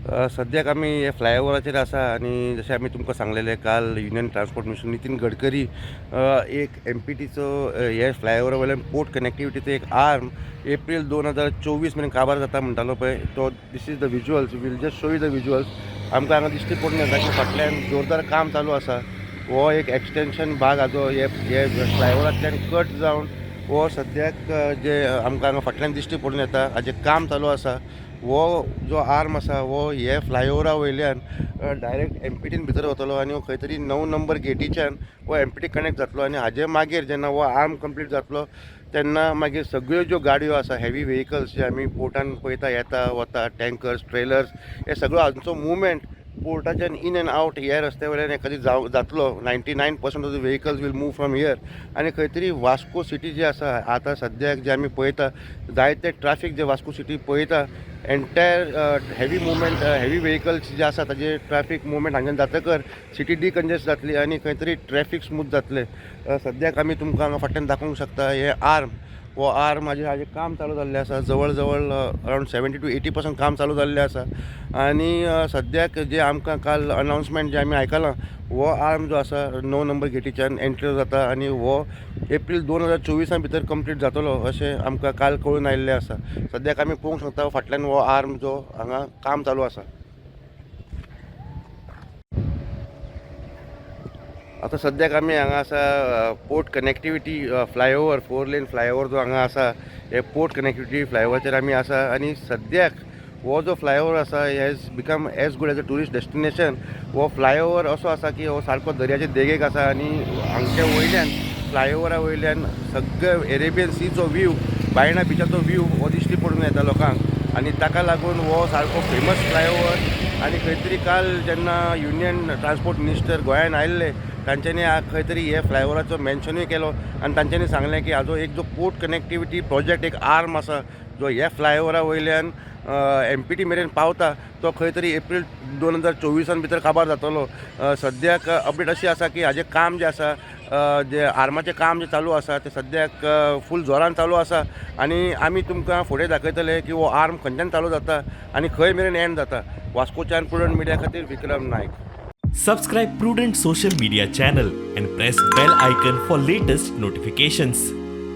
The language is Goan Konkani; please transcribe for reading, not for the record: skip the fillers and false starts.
सद्याक आमी हे फ्लायओवराचेर आसा आनी जशें आमी तुमकां सांगलेलें काल union transport minister Nitin Gadkari एक एमपीटीचो हे फ्लायओवरा वयल्यान पोर्ट कनेक्टिविटीचो एक आर्म एप्रील 2024 मेरेन काबार जाता म्हणटालो पळय तो. This is the visuals, we'll just show you the visuals. आमकां हांगा दिश्टी पडून येता की फाटल्यान जोरदार काम चालू आसा. हो एक एक्सटेंशन भाग हाजो हे हे फ्लायओवरांतल्यान कट जावन हो सद्याक जे आमकां हांगा फाटल्यान दिश्टी पडून येता हाजें काम चालू आसा. हो जो आर्म आसा हो हे फ्लायओवरा वयल्यान डायरेक्ट एमपीटीन भितर वतलो आनी हो खंय तरी 9 नंबर गेटीच्यान हो एमपीटी कनेक्ट जातलो आनी हाजे मागीर जेन्ना हो आर्म कंप्लीट जातलो तेन्ना मागीर सगळ्यो ज्यो गाडयो आसा, हेवी व्हेकल्स जे आमी पोर्टान पळयता येता वता, टँकर्स, ट्रेलर्स, हे सगळो हांचो मुवमेंट पोर्टाच्यान इन एंड आवट ह्या रस्त्या वयल्यान एखादी जाव जातलो. 99% of the vehicles will move from here आनी खंय तरी वास्को सिटी जी आसा आतां सद्याक जे आमी पळयता जायते ट्राफीक जे वास्को सिटी पळयता, entire heavy movement, heavy vehicles जे आसा ताजे ट्रॅफीक मुवमेंट हांगाच्यान जातकर सिटी डिकंजेस्ट जातली आनी खंय तरी ट्रॅफीक स्मूथ जातलें. सद्याक आमी तुमकां हांगा फाटल्यान दाखोवंक शकता हे आर्म. हो आर्म हाजें हाजें काम चालू जाल्लें आसा. जवळ जवळ अरावंड 70 टू 80% काम चालू जाल्लें आसा आनी सद्याक जे आमकां काल अनावन्समेंट जे आमी आयकलां, हो आर्म जो आसा 9 नंबर गेटीच्यान एंट्री जाता आनी हो एप्रील 2024 भितर कंप्लीट जातलो अशें आमकां काल कळून आयिल्लें आसा. सद्याक आमी पळोवंक शकता फाटल्यान हो आर्म जो हांगा काम चालू आसा. आतां सद्याक आमी हांगा आसा port connectivity flyover, four lane flyover जो हांगा आसा, हे पोर्ट कनेक्टिविटी फ्लायओवराचेर आमी आसा आनी सद्याक हो जो फ्लायओवर आसा has become as good as a tourist destination. हो फ्लायओवर असो आसा की हो सारको दर्याचे देगेक आसा आनी हांगचे वयल्यान, फ्लायओवरा वयल्यान सगळे एरेबियन सीचो व्यू, बायणा बिचाचो व्यू हो दिश्टी पडून येता लोकांक आनी ताका लागून हो सारको फेमस फ्लायओवर. आनी खंय तरी काल जेन्ना युनियन ट्रान्सपोर्ट मिनिस्टर गोंयान आयिल्ले, तांच्यांनी खंय तरी हे फ्लायओवराचो मेन्शनूय केलो आनी तांच्यांनी सांगलें की हाजो एक जो पोर्ट कनेक्टिविटी प्रोजेक्ट एक आर्म आसा जो ह्या फ्लायओवरा वयल्यान एमपीटी मेरेन पावता, तो खंय तरी एप्रील 2024 भितर काबार जातलो. सद्याक अपडेट अशी आसा की हाजें काम जें आसा, जें आर्माचें काम जें चालू आसा तें सद्याक फूल जोरान चालू आसा आनी आमी तुमकां फुडें दाखयतले की हो आर्म खंयच्यान चालू जाता आनी खंय मेरेन एंड जाता. वास्कोच्यान प्रुडंट मिडिया खातीर विक्रम Naik. Subscribe Prudent Social Media channel and press bell icon for latest notifications.